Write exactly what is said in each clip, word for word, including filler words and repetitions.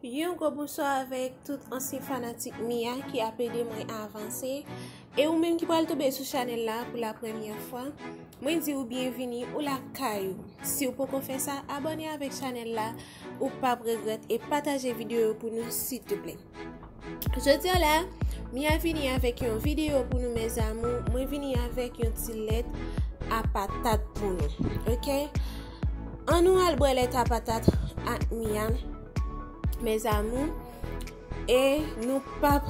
Yon gwo bonswa avèk tout ansyen fanatik Mia ki ap ede mwen avanse. E ou menm ki pral tonbe sou chanèl la pou la premyè fwa, mwen di ou byenvini, ou lakay ou. Si ou poko fè sa, abòne avèk chanèl la, ou p ap regrèt, e pataje videyo yo pou nou, silteplè. Jodi a la, Mia vini avèk yon videyo pou nou, mes amours. Mwen vini avèk yon ti lèt a patat pou nou, oke? Ann nou al bwè lèt a patat ak Mia, mes amours, e nou p ap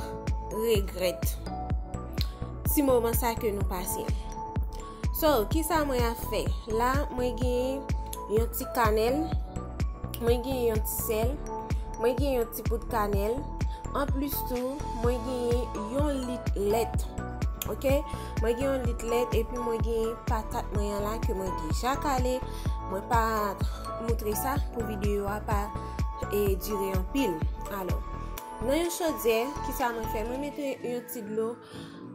regrèt ti moman sa ke nou pase. So, kisa mwen ap fè? La, mwen gen yon ti kanèl, mwen gen yon ti sèl, mwen gen yon ti poud kanèl. Anplis tou, mwen gen yon lit lèt. Oke? Mwen gen yon lit lèt, epi mwen gen patat mwen an la ke mwen deja kale. Mwen pa moutre sa pou videyo a pa, e, dire anpil. Alò, nan yon chodyè, kisa mwen fè? Mwen mete yon ti dlo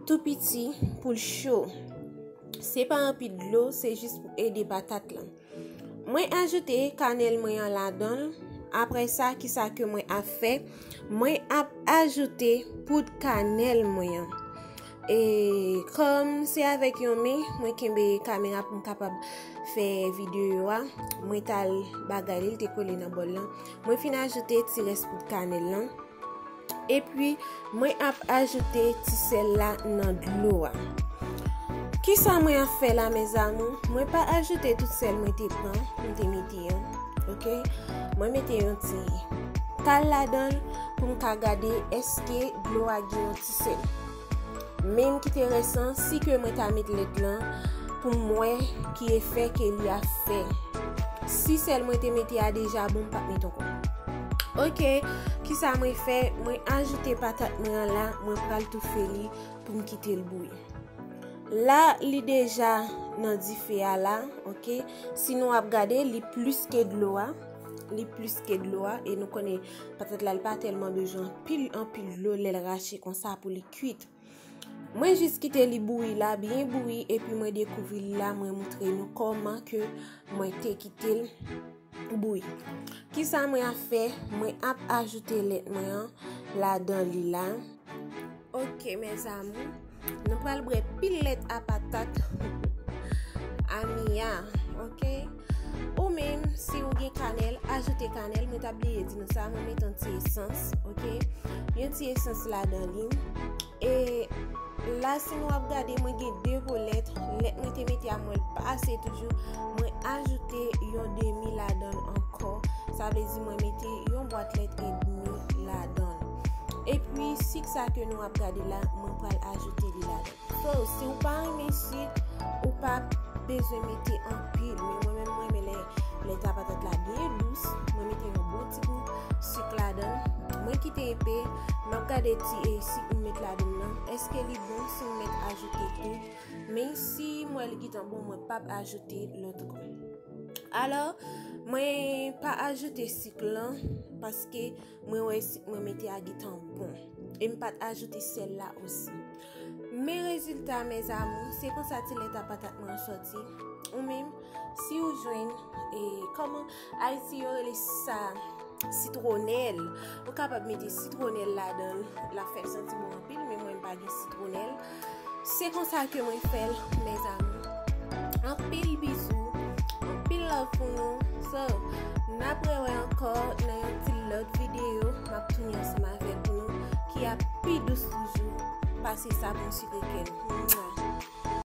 tou piti pou l cho. Se pa anpil dlo, se jis pou ede patat lan. Mwen ajoute kanèl mwen an ladan l. Apre sa, kisa ke mwen ap fè? Mwen ap ajoute poud kanèl mwen an. E kòm se avèk yon men mwen kenbe kamera pou m kapab fè videyo a, mwen t al bagay li, li te kole nan bòl lan. Mwen fin ajoute ti rès poud kanèl lan. Epi, mwen ap ajoute ti sèl la nan dlo a. Kisa mwen ap fè la, mes amours? Mwen pa ajoute tout sèl mwen te pran, mwen te mete an. Oke? Mwen mete yon ti kal ladan l pou m ka gade èske dlo a gen yon ti sèl. Men m kite rès lan, si ke mwen ta met lèt lan, pou m wè ki efè ke li ap fè. Si sèl mwen te mete a deja bon, m p ap met ankò. Oke, kisa mwen fè? Mwen ajoute patat mwen an la, mwen pral toufe li pou m kite l bouyi. La, li deja nan dife a la, oke? Si nou ap gade, li plis ke dlo a, li plis ke dlo a, e nou konnen patat la, li pa tèlman bezwen anpil, anpil dlo lè l rache konsa pou li kuit. Mwen jis kite li bouyi la, byen bouyi, epi mwen dekouvri li la, mwen moutre nou kòman ke mwen te kite l bouyi. Kisa mwen ap fè? Mwen ap ajoute lèt mwen an ladan li la. Oke, mes amours, nou pral bwè pil lèt a patat a Mia, oke? Ou menm, si ou gen kanèl, ajoute kanèl. Mwen t ap bliye di nou sa, mwen met yon ti esans, oke? Yon ti esans ladan li. E la, si nou ap gade, mwen gen de po lèt. Lèt mwen te mete a, mwen l pa ase toujou. Mwen ajoute yon demi ladan l ankò. Sa vle di mwen mete yon bwat lèt edmi ladan l. Epi, sik sa ke nou ap gade la, mwen pral ajoute li ladan l. So, si ou pa renmen sik, ou pa bezwen mete anpil. Men mwen menm, mwen renmen lè, lèt a patat la byen dous. Mwen mete yon bon ti gou sik ladan l. Mwen kite enpe, m ap gade ti, e, sik m met ladan l lan. Èske li bon si m mèt ajoute tou? Men si m wè li gentan bon, mwen p ap ajoute lòt ankò. Alò, mwen pa ajoute sik lan paske mwen wè sik mwen mete a gentan bon. E m pa t ajoute sèl la osi. Men rezilta, mes amours, se konsa ti lèt a patat mwen an sòti. Ou menm, si ou jwenn, e, kòman Ayiti yo rele sa, sitwonèl, ou kapab mete sitwonèl ladan l, l ap fè l santi bon anpil, men mwen m pa gen sitwonèl. Se konsa ke mwen fè l, mes amours. Anpil bizou, anpil love pou nou. So, n ap rewè ankò nan yon ti lòt videyo. M ap tounen ansanm avèk nou, ki ap pi dous toujou. Pase sa pou m sikre kè nou. Mwa.